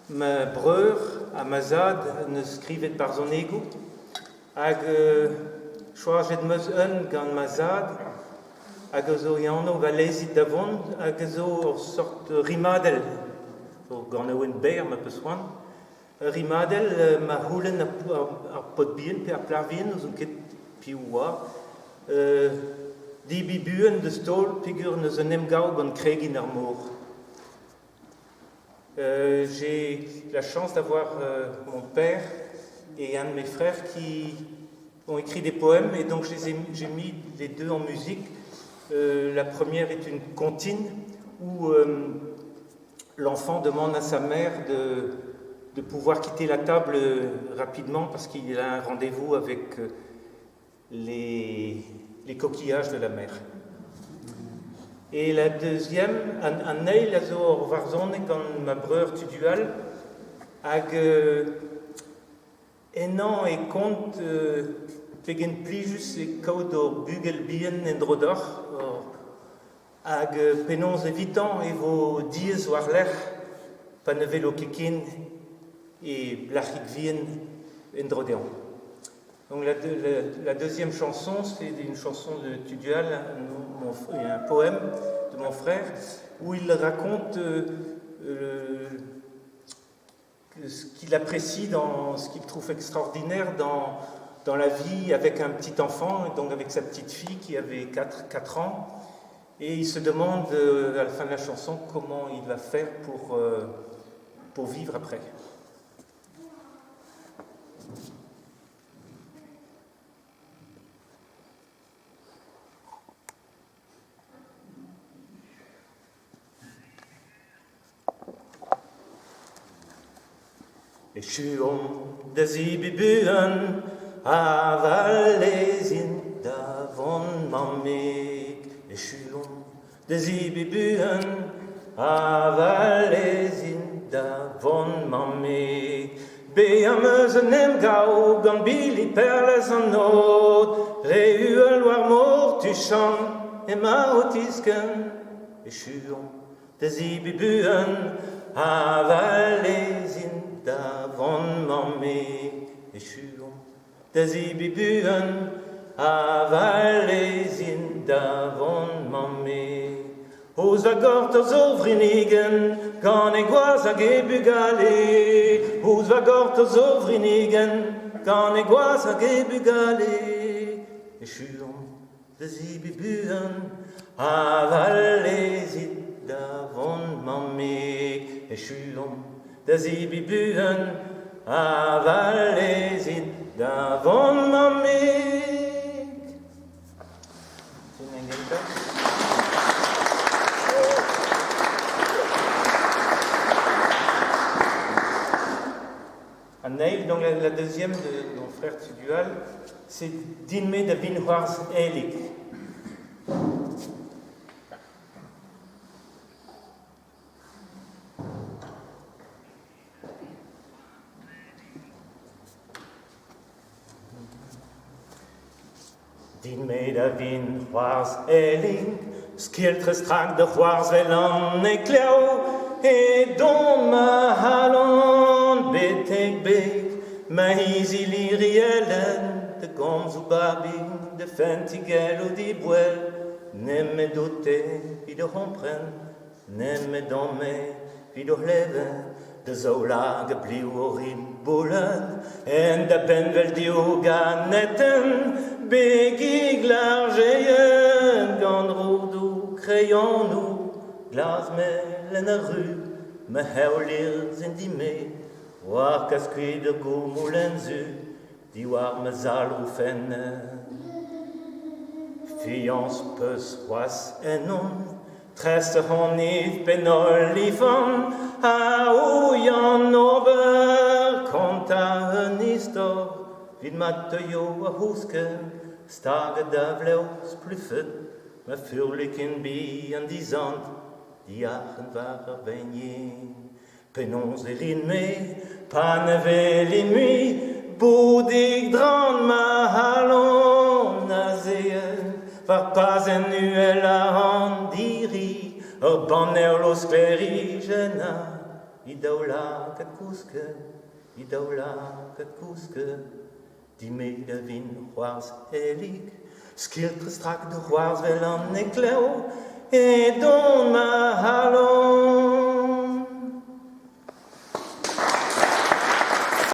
Ma breur ha ma zad en deus skrivet barzhonegoù hag choazet 'm eus un gant ma zad hag a zo e anv Va lezit da vont hag a zo ur seurt rimadell, ur ganaouenn berr ma 'peus c'hoant. Ur rimadell ma c'houlenn ar paotr bihan pe ar plac'h vihan n'ouzon ket piv 'oa debriñ buan deus taol peogwir n'eus un emgav gant kregin ar mor. J'ai la chance d'avoir mon père et un de mes frères qui ont écrit des poèmes et donc j'ai mis les deux en musique. La première est une comptine où l'enfant demande à sa mère de, de pouvoir quitter la table rapidement parce qu'il a un rendez-vous avec les, les coquillages de la mer. Et la deuxième, an, an eil a zo ur varzhoneg gant ma breur Tudual hag ennañ e kont pegen plijus eo kaout hor bugel bihan en-dro deoc'h hag penaos evitañ e vo diaes war-lerc'h pa ne welo ket ken e blac'hig vihan en-dro dezhañ. Donc la, la, la deuxième chanson, c'est une chanson de Tudual, un, un poème de mon frère, où il raconte euh, ce qu'il apprécie, dans, ce qu'il trouve extraordinaire dans, dans la vie avec un petit enfant, donc avec sa petite fille qui avait 4, 4 ans. Et il se demande euh, à la fin de la chanson comment il va faire pour, euh, pour vivre après. Echu omp da zebriñ buan ha va lezin da vont mammig. Echu omp da zebriñ buan ha va lezin da vont mammig. Bezañ 'm eus un emgav gant bili perlez an aod, re uhel war mor tuchant emañ o tiskenn. Echu omp da zebriñ buan ha va lezin da vont mammig. Echu omp da zebriñ buan ha va lezin da vont mammig. Ouzh va gortoz zo vrinigenn gant he gwaz hag he bugale. Ouzh va gortoz zo vrinigenn gant he gwaz hag he bugale. Echu omp da zebriñ buan ha va lezit da vont mammig. Echu omp da zebriñ buan ha va lezit da vont mammig. An eil, donc la, la deuxième de mon frère Tudual, c'est Din-me da vinc'hoarzh aelig. Din-me da vin c'hoarzh Elling, skiltr strak da c'hoarzh 'vel an heklev, edon ma c'halon betek beg ma izili riellen, da gomzoù babig, da fentigelloù diboell, nemedout-te 'vit o c'hompren. Nemedon-me 'vit o c'hlevet da zaoulagad bliv o riboulat en da benn 'vel div ganetenn begig larjeien gant rodoù kreionoù glas-melen ha ru ma c'hewlirzh en dime war kas kuit ur goumoulenn zu diwar ma zal-roufenn. Fiañs 'peus c'hoazh ennon Trest on Yves Penn-Olifant a ouian ober kontañ un istor 'vit ma teuio ar c'housker staget da vlev splufet ma furlukin bihan dizant diarc'hen war ar vein Penaos e rin-me pa ne welin mui boudig drant ma c'halon azeet war pazenn uhel an diri ur banner o sklêrijennañ. He daoulagad kousket, he daoulagad kousket, Din-me da vin c'hoarzh elig, Skiltr strak da c'hoarzh 'vel an heklev, E don ma c'halon.